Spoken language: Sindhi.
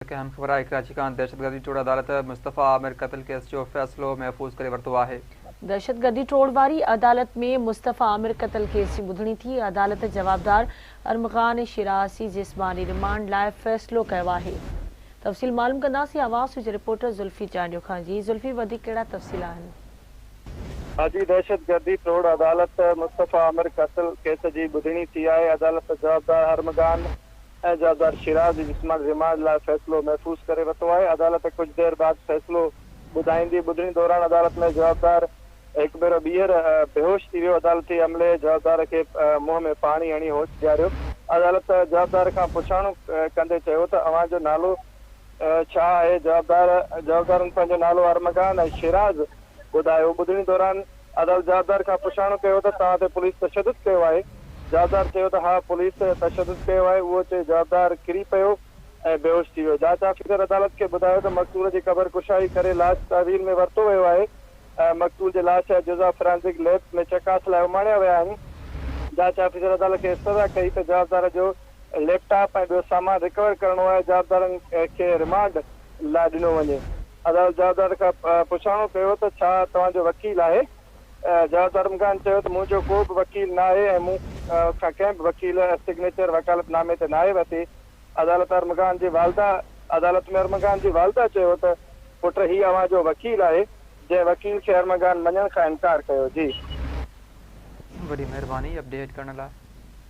هڪ اهم خبر آهي ڪراچي کان دهشتگردي ٽوڙ عدالت مصطفيٰ عامر قتل ڪيس جو فيصلو محفوظ ڪري ورتو آهي. دهشتگردي ٽوڙ واري عدالت ۾ مصطفيٰ عامر قتل ڪيس جي ٻڌڻي ٿي، عدالت جوابدار ارمغان شيرازي جسماني رمانڊ لاء فيصلو ڪيو آهي. تفصيل معلوم ڪنداسين آواز جي رپورٽر ذوالفي چانڊيو کان جي ذوالفي وڌيڪ ڪهڙا تفصيل آهن. جي دهشتگردي ٽوڙ عدالت مصطفيٰ عامر قتل ڪيس جي ٻڌڻي ٿي آهي، عدالت جوابدار ارمغان ۽ جوابدار شيراز جي جسماني ريمانڊ لاء فيصلو محفوظ ڪري ورتو آهي. عدالت ڪجهه دير بعد فيصلو ٻڌائيندي. ٻڌڻي دوران عدالت ۾ جوابدار هڪ ڀيرو ٻيهر بيهوش ٿي ويو. عدالتي عملي جوابدار کي منهن ۾ پاڻي هڻي هوش ڏياريو. عدالت جوابدار کان پڇاڻو ڪندي چيو ته اوهان جو نالو ڇا آهي؟ جوابدار جوابدارن پنهنجو نالو ارمغان ۽ شيراز ٻڌايو. ٻڌڻي دوران عدالت جوابدار کان پڇاڻو ڪيو ته توهان تي پوليس تشدد ڪيو آهي؟ جوابدار چيو ته ها پوليس تشدد ڪيو آهي. اهو چئي جوابدار ڪري پيو ۽ بيهوش ٿي ويو. جاچ آفيسر عدالت کي ٻڌايو ته مقتول جي قبر ڪشائي ڪري لاش تحويل ۾ ورتو ويو آهي. مقتول جي لاش جا جزا فرانزڪ ليب ۾ چڪاس لاء اماڻيا ويا آهن. جاچ آفيسر عدالت کي استدعا ڪئي ته جوابدار جو ليپ ٽاپ ۽ ٻيو سامان رڪور ڪرڻو آهي، جوابدارن کي رمانڊ لاء ڏنو وڃي. عدالت جوابدار کان پڇاڻو ڪيو ته ڇا توهان جو وڪيل آهي؟ جوابدار رمغان چيو ته منهنجو ڪو به وڪيل ناهي ۽ مون کان ڪنهن به وڪيل سگنيچر وڪالت نامي تي ناهي ورتي. عدالت ارمغان جي والده عدالت ۾ ارمغان جي والده چيو ته پٽ هي اوهان جو وڪيل آهي، جنهن وڪيل کي ارمغان مڃڻ کان انڪار ڪيو. جي. وڏي مهرباني اپڊيٽ ڪرڻ لاء.